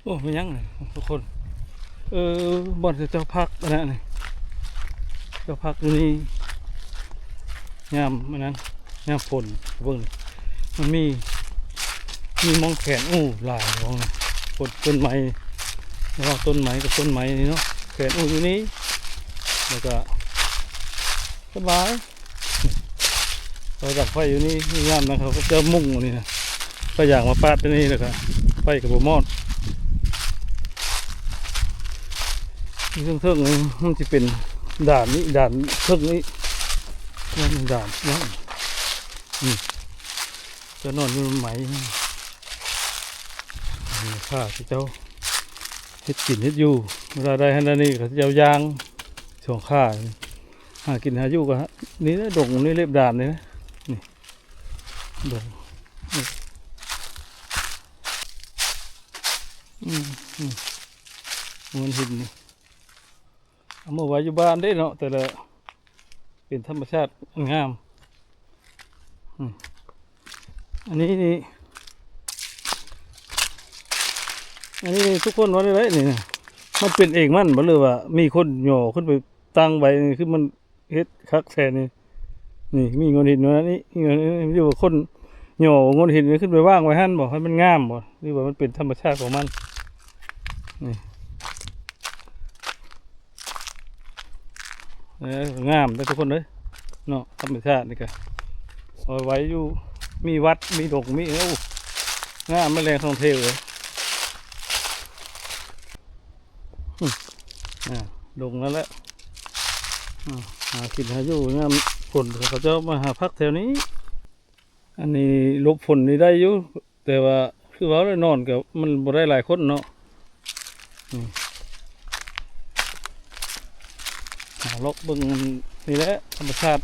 ອ້ ແມ່ນຫຍັງນີ້ທຸກຄົນ? ເອີ ບ່ອນເຂົາເຈົ້າພັກອັນນັ້ນນີ້ ເຈົ້າພັກຢູ່ນີ້ ຍາມອັນນັ້ນ ຍາມຝົນ ເບິ່ງ ມັນມີ ມີໝ່ອງແຂນ ໂອ້ ຫຼາຍໝ່ອງ ຕົ້ນ ຕົ້ນໄມ້ ລະຫວ່າງຕົ້ນໄມ້ກັບຕົ້ນໄມ້ນີ້ເນາະ ແຂນ ໂອ້ ຢູ່ນີ້ ແລ້ວກະສະບາຍ. ເຂົາດັງໄຟຢູ່ນີ້ ຍາມນັ້ນເຂົາກໍຈະມຸງອັນນີ້ນະ ໄຟຢາງມາປາດຢູ່ນີ້ ແລ້ວກໍໄຟກໍບໍ່ມອດ. ຢູ່ເທິງໆນີ້ມັນຊິເປັນດ່ານນີ້ ດ່ານເທິງນີ້ ນັ້ນດ່ານນັ້ນ ນີ້ ຈະນອນຢູ່ໄມ້ ຂ້າເຈົ້າເຮັດກິນເຮັດຢູ່ ເວລາໄດ້ຫັ້ນໄດ້ນີ້ ເຂົາເຈົ້າຍ່າງສອງຂ້າ ຫາກິນຫາຢູ່ກໍ ນີ້ແຫຼະ ດົງນີ້ ເລັບດ່ານນີ້ນະ ນີ້ ດົງ ນີ້ ອືມ ນີ້ ໂງ່ນຫີນນີ້ ເອົາມາໄວ້ຢູ່ບ້ານເດ້ເນາະ ແຕ່ລະ ເປັນທຳມະຊາດອັນງາມ ອືມ ອັນນີ້ນີ້ ອັນນີ້ນີ້ ທຸກຄົນວ່າໄດ້ໄດ໋ນີ້ນະ ມັນເປັນເອງມັນບໍ່ ຫຼືວ່າມີຄົນຫຍໍ້ຂຶ້ນໄປຕັ້ງໄວ້ນີ້ ຄືມັນເຮັດຄັກແທ້ນີ້ ນີ້ມີໂງ່ນຫີນຢູ່ນັ້ນນີ້ ນີ້ ນີ້ ຫຼືວ່າຄົນຫຍໍ້ໂງ່ນຫີນຂຶ້ນໄປວາງໄວ້ຫັ້ນບໍ່ ໃຫ້ມັນງາມບໍ່ ຫຼືວ່າມັນເປັນທຳມະຊາດຂອງມັນ ນີ້. ເອີ ງາມເດ້ທຸກຄົນເອີຍເນາະ ທຳມະຊາດນີ້ກະ ເອົາໄວ້ຢູ່ ມີວັດ ມີດົງ ມີ ໂອ້ ງາມ ແມ່ນແຫຼ່ງທ່ອງທ່ຽວເອີຍ ອາ ດົງນັ້ນແຫຼະ ອາ ຫາກິນຫາຢູ່ຍາມຝົນ ເຂົາເຈົ້າມາຫາພັກແຖວນີ້. ອັນນີ້ຫຼົບຝົນນີ້ໄດ້ຢູ່ ແຕ່ວ່າຄືເວົ້າແຫຼະ ນອນກໍມັນບໍ່ໄດ້ຫຼາຍຄົນເນາະ ອືມ ຫາເລາະເບິ່ງນີ້ແຫຼະ ທຳມະຊາດ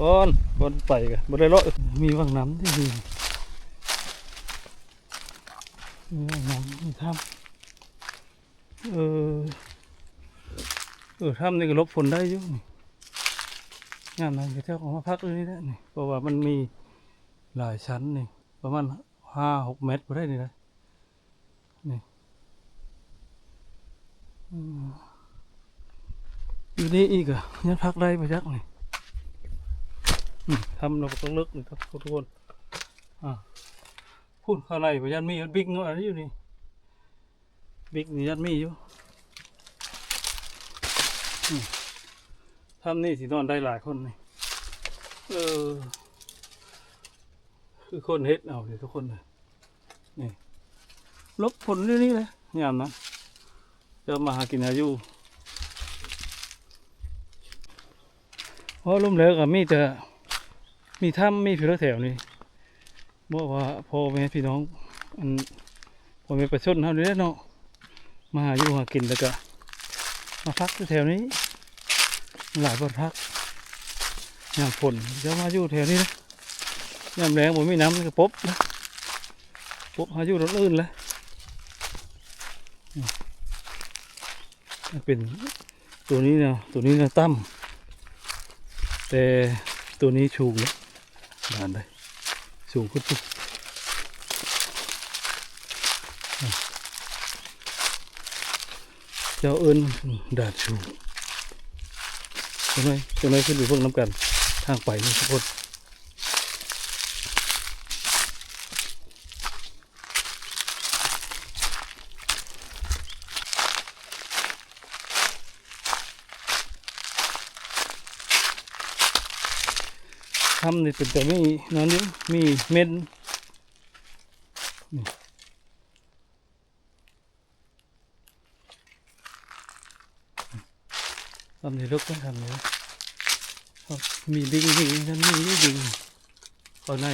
ກ່ອນ ກ່ອນໄປກໍບໍ່ໄດ້ເລາະ ມີຫວ່າງນ້ຳຕິ ມີຫວ່າງນ້ຳ ມີຖ້ຳ. ເອີ ເອີ ຖ້ຳນີ້ກໍຫຼົບຝົນໄດ້ຢູ່ນີ້ ຍາມນັ້ນເຂົາເຈົ້າກໍມາພັກຢູ່ນີ້ແຫຼະນີ້ ເພາະວ່າມັນມີຫຼາຍຊັ້ນນີ້ ປະມານຫ້າຫົກແມັດພຸ້ນໄດ໋ນີ້ນະ ນີ້ ອືມ ຢູ່ນີ້ອີກກໍຍັງພັກໄດ້ບໍ່ຈັກນີ້ ອືມ ຖ້ຳລະບໍ່ຕ້ອງເລິກນີ້ທຸກຄົນ ອາ ພຸ້ນ ຂ້າງໃນບໍ່ຢ້ານມີ ບິກເນາະ ອັນນີ້ຢູ່ນີ້ ບິກນີ້ຢ້ານມີຢູ່ ອືມ ຖ້ຳນີ້ຊິນອນໄດ້ຫຼາຍຄົນນີ້ ເອີ ຄືຄົນເຮັດເອົານີ້ທຸກຄົນເອີຍ ນີ້ ຫຼົບຝົນຢູ່ນີ້ແຫຼະ ຍາມນັ້ນ ເຈົ້າມາຫາກິນຫາຢູ່. ເວົ້າລວມແລ້ວກໍມີແຕ່ ມີຖ້ຳ ມີພິວແຖວນີ້ ບອກວ່າພໍ່ແມ່ພີ່ນ້ອງ ອັນ ພໍ່ແມ່ປະຊາຊົນເຮົານີ້ແຫຼະເນາະ ມາຫາຢູ່ຫາກິນ ແລ້ວກໍມາພັກຢູ່ແຖວນີ້ ຫຼາຍບ່ອນພັກ ຍາມຝົນຈະມາຢູ່ແຖວນີ້ນະ ຍາມແລ້ງບໍ່ມີນ້ຳກໍປົບນະ ປົບຫາຢູ່ບ່ອນອື່ນແຫຼະ ອືມ. ເປັນໂຕນີ້ນະ ໂຕນີ້ນະຕ່ຳ ແຕ່ໂຕນີ້ສູງເດ້ ດ່ານໃດ ສູງຂຶ້ນພຸ້ນ ເຈົ້າເອີ້ນດ່ານສູງ ຈັກໜ້ອຍ ຈັກໜ້ອຍຂຶ້ນໄປເບິ່ງນຳກັນ ທາງໄປນີ້ທຸກຄົນ. ຖ້ຳນີ້ເປັນຕາມີນອນຢູ່ ມີເມັນ ນີ້. ຖ້ຳນີ້ເລິກເດ້ ຖ້ຳນີ້ ມີດິງ ດິງ ມັນມີຢູ່ດິງ ເຂົ້າໃນ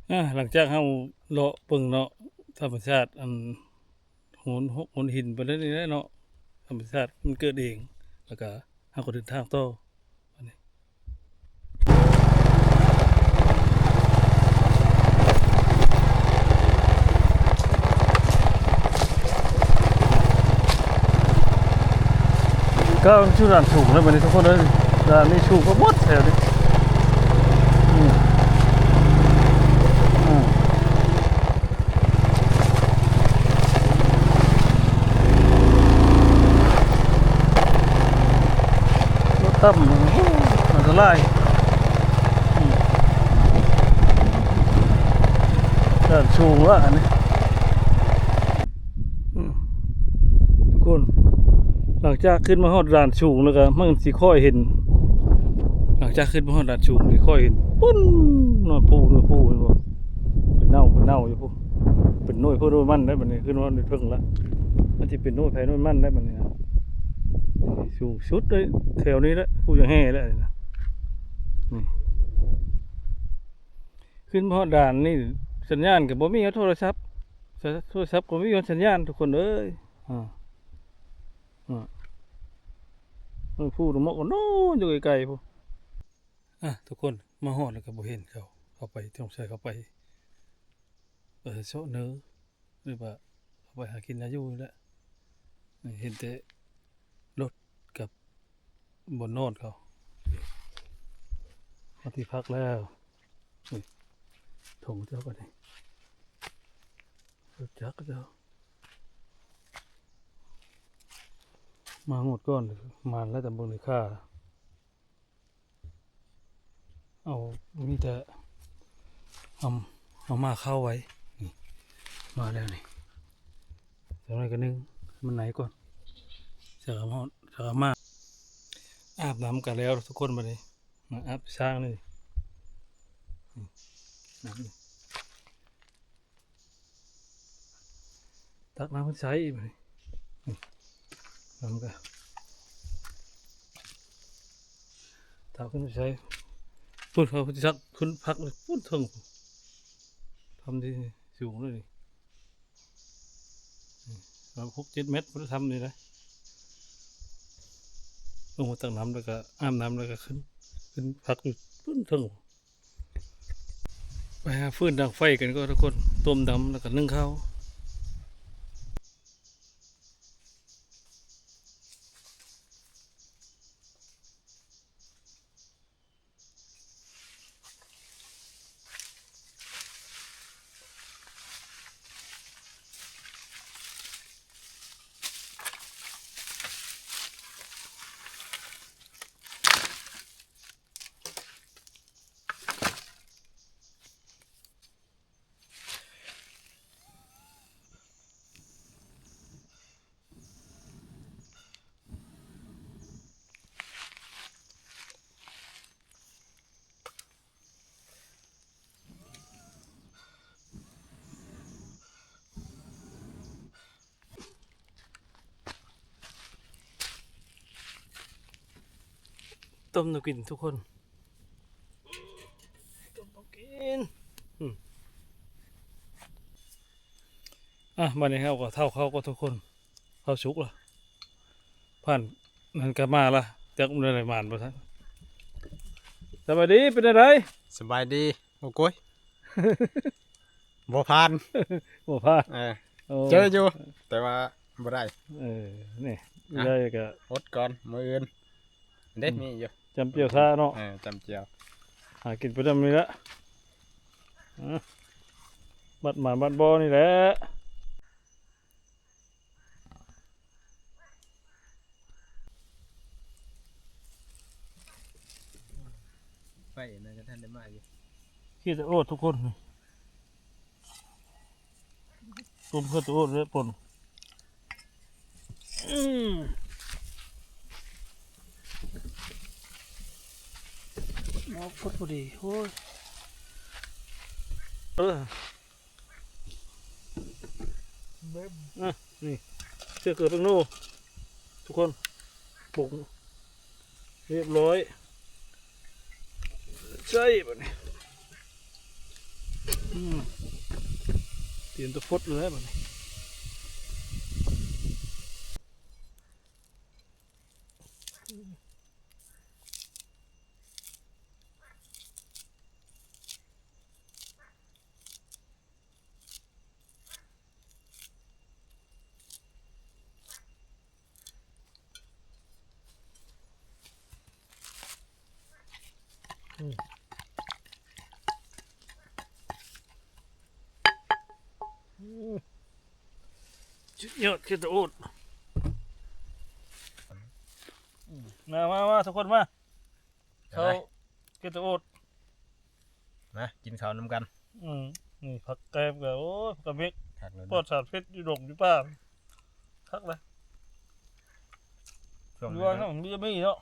ອາ ຫຼັງຈາກເຮົາເລາະເບິ່ງເນາະ ທຳມະຊາດ ອັນ ໂຫນ ໂຫນຫີນໄປເລື້ອຍໆເນາະ ທຳມະຊາດມັນເກີດເອງ ແລ້ວກະເຮົາກໍເດີນທາງຕໍ່ ບາດນີ້. ກ້າວສູ່ດ່ານສູງແລ້ວບັດນີ້ທຸກຄົນເອີຍ. ດ່ານນີ້ສູງກວ່າໝົດແຖວນີ້. ອືມ ອືມ ລົດຕ່ຳ ອັນຕະລາຍ. ອືມ ດ່ານສູງລະອັນນີ້. ອືມ ທຸກຄົນ ຫຼັງຈາກຂຶ້ນມາຮອດດ່ານສູງແລ້ວກະມັນຊິຄ່ອຍເຫັນ ຫຼັງຈາກຂຶ້ນມາຮອດດ່ານສູງຊິຄ່ອຍເຫັນ ປຸ້ນ ນອນປູຢູ່ພູເຫັນບໍ່? ເປັນເນົ່າ ເປັນເນົ່າຢູ່ພູ ເປັນໜ່ວຍໃຜໜ່ວຍມັນໄດ໋ບັດນີ້. ຂຶ້ນມາຮອດເທິງລະ ມັນຊິເປັນໜ່ວຍໃຜໜ່ວຍມັນໄດ໋ບັດນີ້ນະ. ສູງສຸດເລີຍແຖວນີ້ແຫຼະ ພູຈະແຫ່ແຫຼະນີ້ນະ. ນີ້ ຂຶ້ນມາຮອດດ່ານນີ້ ສັນຍານກໍບໍ່ມີ ເອົາໂທລະສັບ ໂທລະສັບກໍບໍ່ມີສັນຍານ ທຸກຄົນເອີຍ. ອາ ອາ ເອີ ພູນະເມາະກໍໂນ້ນຢູ່ໄກໆພຸ້ນ. ອາ ທຸກຄົນ ມາຮອດແລ້ວກໍບໍ່ເຫັນເຂົາ ເຂົາໄປ ສົງໄສເຂົາໄປ ເອີ ເຊາະເໜີ ຫຼືວ່າເຂົາໄປຫາກິນຫາຢູ່ນີ້ແຫຼະ. ນີ້ເຫັນແຕ່ລົດກັບບ່ອນນອນເຂົາ. ມາທີ່ພັກແລ້ວ. ນີ້ ຖົງເຈົ້າບັດນີ້ ລົດຈັກເຈົ້າ ມາງວດກ່ອນ ມານແລ້ວ ແຕ່ເບິ່ງໃນຄ່າ ເອົາ ມີແຕ່ເອົາ ເອົາມາເຂົ້າໄວ້. ນີ້ ມາແລ້ວນີ້ ຈັກໜ້ອຍກະໜຶ່ງ ມັນໄຫນກ່ອນ ຈັກເອົາມາ ຈັກເອົາມາ. ອາບນ້ຳກະແລ້ວທຸກຄົນບັດນີ້ ມາອາບຊ້າງນີ້ ອືມ ນ້ຳນີ້ ຕັກນ້ຳຂຶ້ນໃຊ້ບັດນີ້ ນີ້ ນ້ຳກະ ຕັກຂຶ້ນໃຊ້ ພຸ້ນ ເຂົາຊິຕັກຂຶ້ນພັກພຸ້ນເທິງ ທຳທີ່ສູງເລີຍນີ້. ອືມ ຫົກເຈັດແມັດພຸ້ນທຳນີ້ນະ ລົງມາຕັກນ້ຳແລ້ວກະອາບນ້ຳແລ້ວກະຂຶ້ນ ຂຶ້ນພັກຢູ່ພຸ້ນເທິງ. ໄປຫາຟືນດັງໄຟກັນກ່ອນທຸກຄົນ ຕົ້ມນ້ຳແລ້ວກະໜຶ້ງເຂົ້າ. ຕົ້ມແນວກິນທຸກຄົນ ຕົ້ມແນວກິນ. ອືມ ອ່ະ ບັດນີ້ເຮົາກໍເທົ້າເຂົ້າກ່ອນທຸກຄົນ ເຂົ້າສຸກລະ ຜ່ານນັ້ນກໍມາລະ ຈັກມັນໄດ້ໝານບໍ່ທັນ. ສະບາຍດີ ເປັນຈັ່ງໃດ? ສະບາຍດີ. ໂອ້ໂກຍ ບໍ່ຜ່ານ ບໍ່ຜ່ານ ເອີ ໂອ້ ເຈີຢູ່ ແຕ່ວ່າບໍ່ໄດ້ ເອີ ນີ້ ອ່ະ ໄດ້ກໍອົດກ່ອນ ມື້ອື່ນເດ້ ອືມ ມີຢູ່ ຈຳຈຽວຊາເນາະ ເອີ ຈຳຈຽວ ຫາກິນໄປນຳນີ້ແຫຼະ ອາ ບັດໝານບັດບໍ່ນີ້ແຫຼະ. ໄຟນັ້ນກໍທັນໄດ້ມາຢູ່ ຂີ້ຕະໂອດທຸກຄົນ ຕົ້ມເຂົ້າຕະໂອດເລີຍປົ່ນ ອືມ ໝໍ້ກົດພໍດີ ໂອ້ຍ ເອີ. ອ່ະ ນີ້ ໃສ່ເກືອແປ້ງນົວ ທຸກຄົນ ປຸງຮຽບຮ້ອຍ ໃສ່ບັດນີ້ ອືມ ຕຽມຕະຟົດເລີຍບັດນີ້. ເ ສຸດຍອດ ເຂດຕະໂອດ. ມາ ມາ ມາ ທຸກຄົນມາ ເຂົ້າເຂດຕະໂອດ ມາກິນເຂົ້ານຳກັນ. ອືມ ນີ້ຜັກແກມກໍ ໂອ້ຍ ຜັກກະເໝັກ ຄັກເລີຍ ປອດສານພິດ ຢູ່ດົງຢູ່ປ່າ ຄັກເລີຍ. ຊ່ວງນີ້ ຢູ່ວ່າ ກໍ ມັນມີເນາະ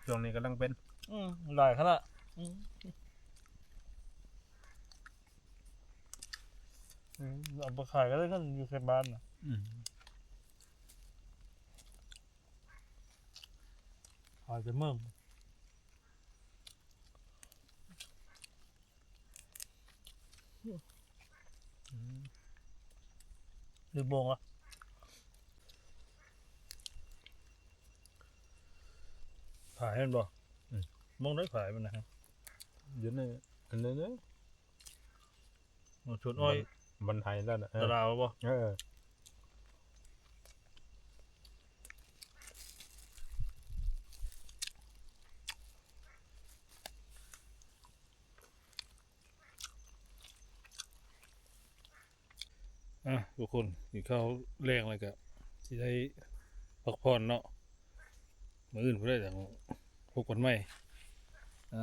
ຊ່ວງນີ້ກຳລັງເປັນ ອືມ ຫຼາຍຂະໜາດ. ອືມ ອືມ ເອົາໄປຂາຍກໍໄດ້ເງິນຢູ່ເຂດບ້ານນະ. ອືມ ຂາຍແຕ່ເມືອງ ອືມ ຫຼືບົງວະ ຜາຍແມ່ນບໍ່? ອືມ ບົງໄດ້ຜາຍມັນນະ ຢູ່ໃນອັນນັ້ນເດ້. ໂອ້ ສວນອ້ອຍ ມັນ ມັນໄຫແລ້ວນະ ເອີ ຕະລາວບໍ່? ເອີ. ອ່ະ ທຸກຄົນ ກິນເຂົ້າແລງແລ້ວກະຊິໄດ້ພັກຜ່ອນເນາະ. ມື້ອື່ນພຸ້ນແຫຼະ ຈັ່ງພົບກັນໃໝ່. ອ່ະ